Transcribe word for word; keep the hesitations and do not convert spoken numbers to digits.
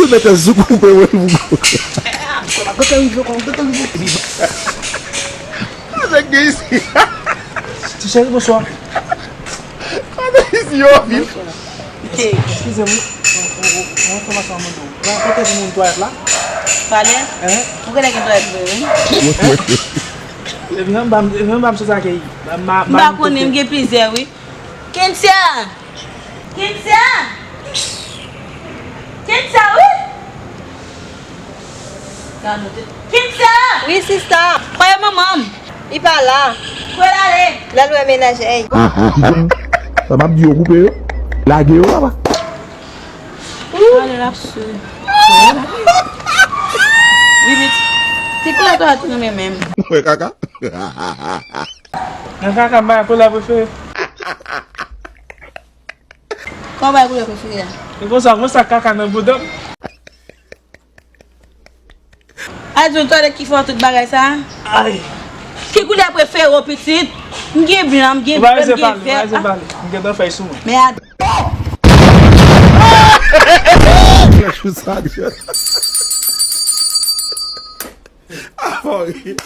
Mete zouk ou pe wè pou. Sa gen isi. Ti cheri, bonswa. Sa gen isi yo vin. Eskize m, yon enfòmasyon mwen mande w. Kote pou moun twalèt la? Twalèt? Hein? Ou genlè gen twalèt vre, wi. Epi yon bam, epi yon bam sou sa ke yi. M pa konnen, m gen plizyè, wi. Kensia! Kensia! Kensia, wi! Kensia! Wi, sista. Kote manman m? Li pa la. Kote l ale? L al wè menajè. Sa m ap di yo koupe yo. Lage yo, papa. Ale l ap sou. Wi, pitit. Ki koulè twalèt ou renmen menm? Ou wè kaka? Nan kaka, m pa gen koulè prefere. Kòman w bay koulè prefere a? E konsa, mwen sa kaka nan bouda m. A di w twalèt ki fè w tout bagay sa a? Ay. Ki koulè prefere w, pitit? M gen blan, m gen vè, m gen vè. Ou pa ese pale, ou pa ese pale. M gentan fè y sou mwen. Men a Flèch ou sa, Dieu. Ah, bon, wi.